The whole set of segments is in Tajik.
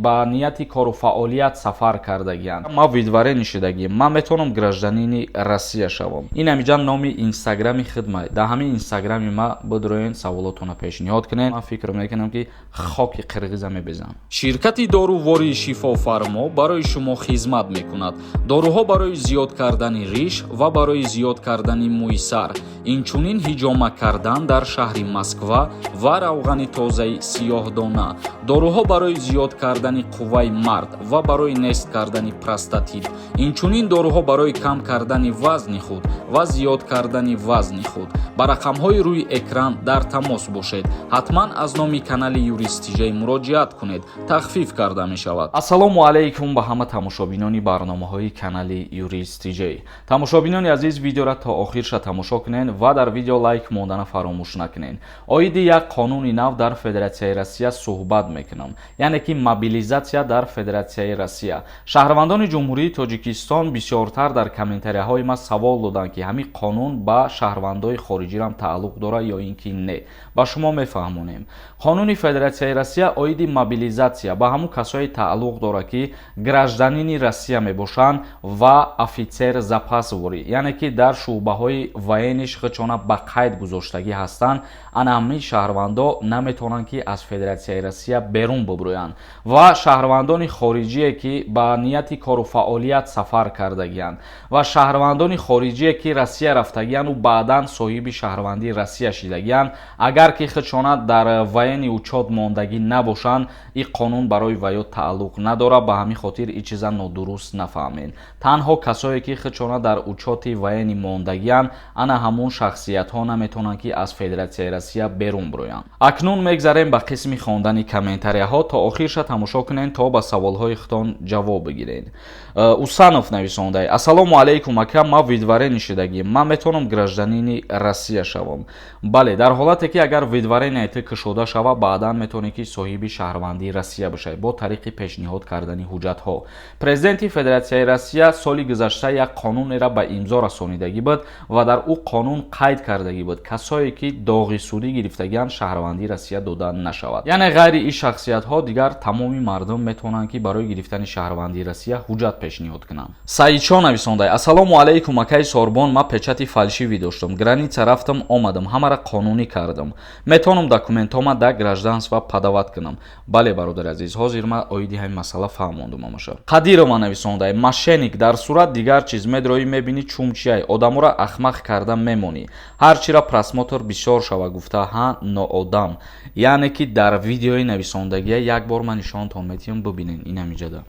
ба нияти кору фаъолият сафар кардагианд. Ман выдворение шидагием, ман метавонам гражданини Россия шавам? Ин ҳамиҷа номи инстаграми хидмай. Дар ҳамин инстаграми ма бидроен, саволотонро пешниҳод кунед. Ман фикр мекунам, ки хоки қирғиза мебезам. Ширкати дорувории «Шифофармо» барои шумо хизмат мекунад. Доруҳо барои зиёд кардани риш ва барои зиёд кардани мӯи сар, инчунин ҳиҷома кардан дар шаҳри Москва ва равғани тозаи сиёҳдона. Доруҳо барои зиёд кардани қувваи мард ва барои нест кардани простатит, инчунин доруҳо барои кам кардани вазни худ ва зиёд кардани вазни худ. Ба рақамҳои рӯи экран дар тамос бошед. Ҳатман аз номи канали Юрист Тиҷай муроҷиат кунед, тахфиф карда мешавад. Ассалому алайкум ба ҳама тамошобинони барномаҳои канали Юрист Тиҷай. Тамошобинони азиз, видеора то охирша тамошо кунед ва дар видео лайк мондана фаромӯш накунед. Оиди як қонуни нав дар Федератсияи Россия суҳбат мекунам, яъне ки мобилизатсия дар Федератсияи Россия. Шаҳрвандони Ҷумҳурии Тоҷикистон бисёртар дар комментарияҳои ма савол доданд, ки ҳамин қонун ба шаҳрвандои хориҷирам тааллуқ дорад ё ин ки не. Ба шумо мефаҳмонем: қонуни Федератсияи Россия оиди мобилизатсия ба ҳамун касое тааллуқ дорад, ки гражданини Россия мебошанд ва офицер запасворӣ, яъне ки дар шӯъбаҳои военныйш худшона ба қайд гузоштагӣ ҳастанд. Ана ҳамин шаҳрвандо наметавонанд, ки аз Федератсияи Россия берун бубурӯянд. Ва шаҳрвандони хориҷие, ки ба нияти кору фаъолият сафар кардагианд, ва шаҳрвандони хориҷие, ки Россия рафтагианду баъдан соҳиби шаҳрвандии Россия шидагианд, агар ки худшона дар военный учёт мондагӣ набошанд, ин қонун барои ваё тааллуқ надорад. Ба ҳамин хотир ин чиза нодуруст нафаҳмед. Танҳо касое, ки худшона дар учёти военный мондагианд, ана ҳамун шахсиятҳо наметавонанд, ки аз Федератсияи Россия берун бироянд. Акнун мегзарем ба қисми хондани комментарияҳо. То охирша тамошо кунед, то ба саволҳои худтон ҷавоб бигиред. Усанов нависондай: «Ассалому алайкум, ака, ман выдворение шидагием, ман метавонам гражданини Россия шавам?» Бале, дар ҳолате ки агар выдворение ту кушода шава, баъдан метавонӣ, ки соҳиби шаҳрвандии Россия бошавӣ бо тариқи пешниҳод кардани ҳуҷҷатҳо. Президенти Федератсияи Россия соли гузашта як қонунеро ба имзо расонидагӣ буд ва дар ӯ қонун қайд кардагӣ буд: касое ки доғи судӣ гирифтагианд, шаҳрвандии Россия дода нашавад. Яъне ғайри ин шахсиятҳо дигар тамоми мардум метавонанд, ки барои гирифтани шаҳрвандии Россия ҳуҷҷат пешниҳод кунанд. Саидшо нависондай: «Ассалому алайкум, акаи Сорбон, ман печати фальшивый доштам, граница рафтам, омадам, ҳамара қонунӣ кардам, метавонам документҳома дар гражданство подавать кунам?» Бале, бародари азиз, ҳозир ман оиди ҳамин масъала фаҳмондум амаша. Қадирова нависондай: «Мошенник дар сурат дигар чиз медроӣ, мебинӣ чумчиай, одаморо ахмақ карда мемонӣ, ҳар чира просмотр бисёр шава гуфта, ҳа, ноодам». Яъне ки дар видеои нависондагия як бор ман нишонтон метиҳам, бибинен. Ин ҳамиҷада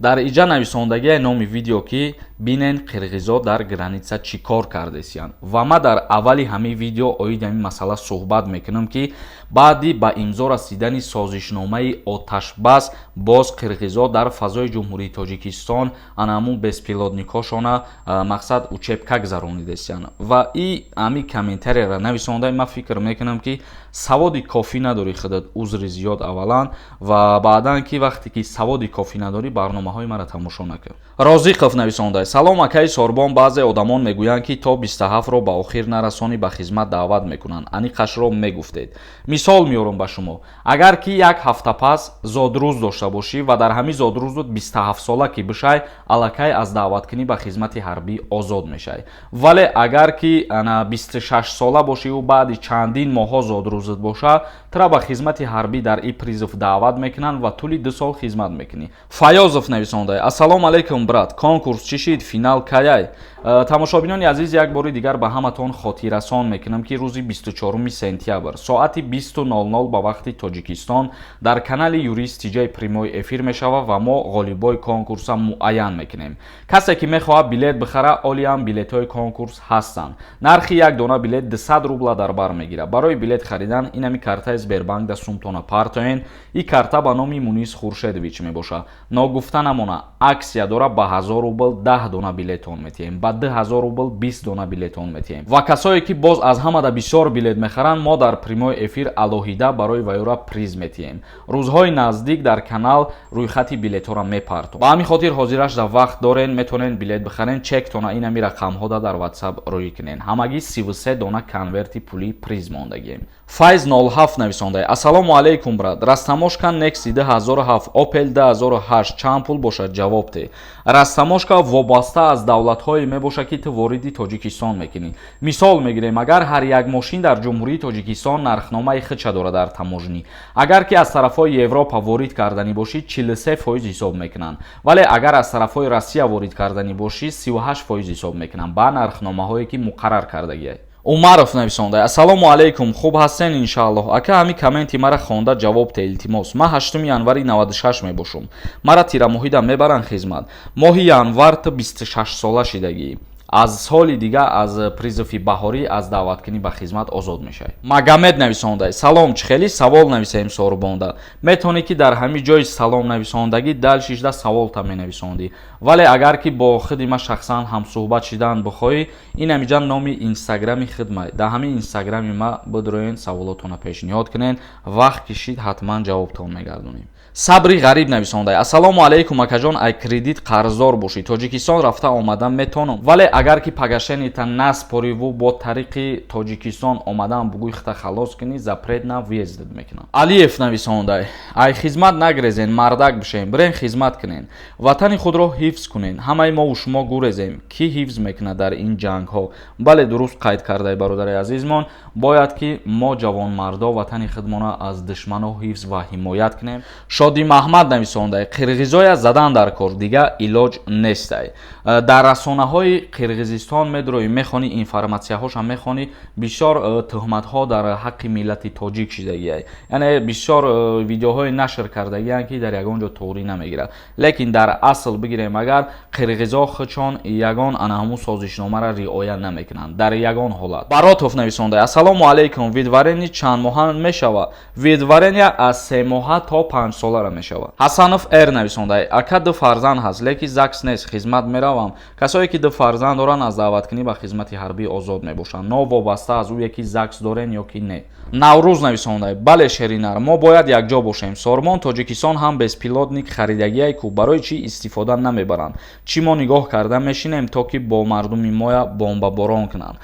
дар иҷа нависондагияи номи видео, ки бинен, қирғизо дар граница чӣ кор кардесиянд. Ва ман дар аввали ҳамин видео оиди ҳамин масъала суҳбат мекунам, ки баъди ба имзо расидани созишномаи оташбас боз қирғизо дар фазои Ҷумҳурии Тоҷикистон ана ҳамун беспилотникҳошона мақсад учебка гузаронидесиянд. Ва и ҳамин комментарияро нависонда, ман фикр мекунам, ки саводи кофӣ надорӣ худат, узри зиёд аввалан, ва баъдан ки вақте ки саводи кофӣ надорӣ, барномаҳои маро тамошо накун. Розиқов нависонда: «Салом, акаи Сорбон, баъзе одамон мегӯянд, ки то 27-ро ба охир нарасонӣ, ба хизмат даъват мекунанд. Аниқашро мегуфтед?» Мисол меорам ба шумо: агар ки як ҳафта пас зодрӯз дошта бошӣ ва дар ҳамин зодрӯзот 27сола ки бишай, аллакай аз даъваткунӣ ба хизмати ҳарбӣ озод мешавӣ. Вале агар ки ана 26сола бошиву баъди чандин моҳҳо зодрӯзат боша, тура ба хизмати ҳарбӣ дар и призыв даъват мекунанд ва тӯли 2 сол хизмат мекунӣ. Фаёзов нависонда: «Ассалому алайкум, брат, конкурс чӣ шид, финал каяй?» Тамошобинони азиз, як бори дигар ба ҳаматон хотиррасон мекунам, ки рӯзи 24 сентябр соати 20:00 ба вақти Тоҷикистон дар канали Юрист Тиҷай прямой эфир мешавад ва мо ғолибои конкурса муайян мекунем. Касе ки мехоҳад билет бихара, олиам билетҳои конкурс ҳастанд. Нархи як дона билет 200 рубла дар бар мегирад. Барои билет харидан инами картаи Сбербанк да сумтона партоен. И карта ба номи Мунис Хуршедович мебошад. Ногуфта намона, акция дора: ба 1000 рубл 10 дона билетон метиҳем, ба 2000 рубл 20 дона билетон метиҳем. Ва касое ки боз аз ҳамада бисёр билет мехаранд, мо дар прямой эфир алоҳида барои вайора приз метиҳем. Рӯзҳои наздик дар канал рӯйхати билетҳоро мепартом. Ба ҳамин хотир ҳозираш дар вақт дорен, метавонен билет бихарен. Чектона инами рақамҳода дар Ватсап рӯй кунен. Ҳамагӣ 33 дона конверти пулии приз мондагием. Файз 07 нависонда: «Ассалому алайкум, брат. Растаможка Некси 2007, Опел 2008 чанд пул бошад, ҷавоб те». Растаможка вобаста аз давлатҳое мебошад, ки ту вориди Тоҷикистон мекунӣ. Мисол мегирем, агар ҳар як мошин дар Ҷумҳурии Тоҷикистон нархномаи худша дорад дар таможня. Агар ки аз тарафҳои Европа ворид карданӣ бошӣ, 43% ҳисоб мекунанд, вале агар аз тарафҳои Россия ворид карданӣ бошӣ, 38% ҳисоб мекунанд ба нархномаҳое, ки муқаррар кардагиай. Умаров нависонда: «Ассалому алайкум, хуб ҳастен, иншааллоҳ. Ака, ҳами комменти мара хонда ҷавоб те, илтимос. Ман 8 январи 96 мебошум. Мара тирамоҳида мебаранд хизмат?» Моҳи январ ту 26 сола шидагӣ. Аз соли дига аз призыви баҳорӣ, аз даъваткунӣ ба хизмат озод мешавӣ. Магомед нависонда: «Салом, чӣ хеле савол нависем сорбонда?» Метавонӣ, ки дар ҳамин ҷои салом нависондагӣ дальшишда саволта менависондӣ, вале агар ки бо худи ма шахсан ҳамсӯҳбат шидан бихоҳӣ, ин ҳамиҷа номи инстаграми худмай. Дар ҳамин инстаграми ма бидроен, саволотонро пешниҳод кунен, вақт кишид, ҳатман ҷавобтон мегардонем. Сабри Ғариб нависонда: «Ассалому алайкум, акаҷон. Ай кредит қарздор бошӣ, Тоҷикистон рафта омадан метавонам, вале агар ки погашениета наспориву бо тариқи Тоҷикистон омадан бугӯй, хита халос кунӣ, запрет на въезд мекунам». Алиев нависонда: «Ай хизмат нагрезен, мардак бишем, бирен, хизмат кунен, ватани худро ҳифз кунен. Ҳамаи мову шумо гурезем, кӣ ҳифз мекунад дар ин ҷангҳо?» Бале, дуруст қайд кардаи, бародари азизмон. Бояд, ки мо, ҷавонмардо, ватани худмона аз душмано ҳифз ва ҳимоят кунем. Шоди Маҳмад нависонда: «Қирғизоя задан дар кор, дига илоҷ нестай». Дар расонаҳои Қирғизистон медроӣ, мехонӣ, информатсияҳошам мехонӣ, бисёр тӯҳматҳо дар ҳаққи миллати тоҷик шидагиай. Яъне бисёр видеоҳои нашр кардагианд, ки дар ягон ҷо тоғрӣ намегирад. Лекин дар асл бигирем, агар қирғизо худшон ягон ана ҳамун созишномаро риоя намекунанд дар ягон ҳолат. Баротов нависонда: «Ассалому алайкум, выдворение чанд моҳа мешавад?» Выдворение аз 3 моҳа то 5 солара мешавад. Ҳасанов Р нависонда: «Ака, ду фарзанд ҳаст, лекин ЗАГС нест, хизмат меравам?» Касое ки ду фарзанд доранд, аз даъваткунӣ ба хизмати ҳарбӣ озод мебошанд, новобаста аз ӯе ки ЗАГС дорен ё ки не. Наврӯз нависонда: «Бале, шеринар, мо бояд якҷо бошем. Сормон, Тоҷикистон ҳам беспилотник харидагие ку, барои чӣ истифода намебаранд? Чӣ мо нигоҳ карда мешинем, то ки бо мардуми моя бомбаборон кунанд?»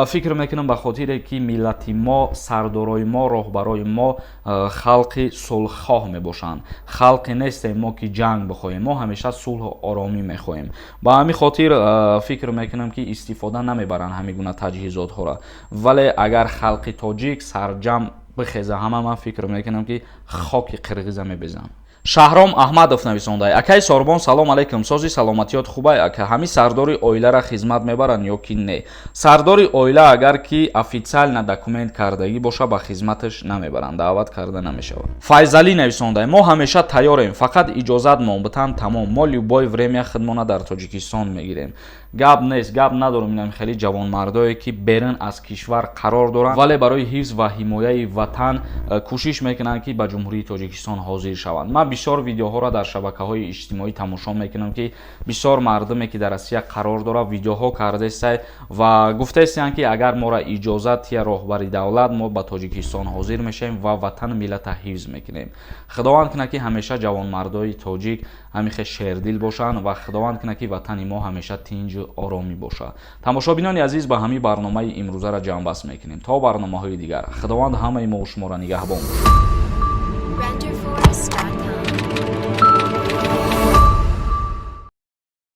Фикр мекунам, ба хотире ки миллати мо, сардорои мо, роҳбарои мо халқи сулҳхоҳ мебошанд. Халқе нестем мо, ки ҷанг бихоҳем. Мо ҳамеша сулҳу оромӣ мехоҳем. Ба ҳамин хотир фикр мекунам, ки истифода намебаранд ҳамин гуна таҷҳизотҳоро. Вале агар халқи тоҷик сарҷамъ бихеза ҳама, ман фикр мекунам, ки хоки қирғиза мебезанд. Шаҳром Аҳмадов нависонда: «Акай Сорбон, салом алайкум, сози, саломатиёт хубай, ака. Ҳамин сардори оилара хизмат мебаранд ё ки не?» Сардори оила агар ки официально документ кардагӣ боша, ба хизматаш намебаранд, даъват карда намешавад. Файзалӣ нависонда: «Мо ҳамеша тайёрем, фақат иҷозат мон битан, тамом. Мо любое время худмона дар Тоҷикистон мегирем. Гап нест, гап надорам». Инам хеле ҷавонмардое, ки берун аз кишвар қарор доранд, вале барои ҳифз ва ҳимояи ватан кӯшиш мекунанд, ки ба Ҷумҳурии Тоҷикистон ҳозир шаванд. Ман бисёр видеоҳоро дар шабакаҳои иҷтимоӣ тамошо мекунам, ки бисёр мардуме, ки дар Россия қарор дорад, видеоҳо кардаистай ва гуфтаистиянд, ки агар моро иҷозат тия роҳбари давлат, мо ба Тоҷикистон ҳозир мешавем ва ватану миллата ҳифз мекунем. Худованд кунад, ки ҳамеша ҷавонмардои тоҷик ҳамихе шердил бошанд ва Худованд кунад, ки ватани мо ҳамеша тинҷу оромӣ бошад. Тамошобинони азиз, ба ҳамин барномаи имрӯзаро ҷамъбаст мекунем. То барномаҳои дигар Худованд ҳамаи мову шуморо нигаҳбон бошад. Renderforest.com.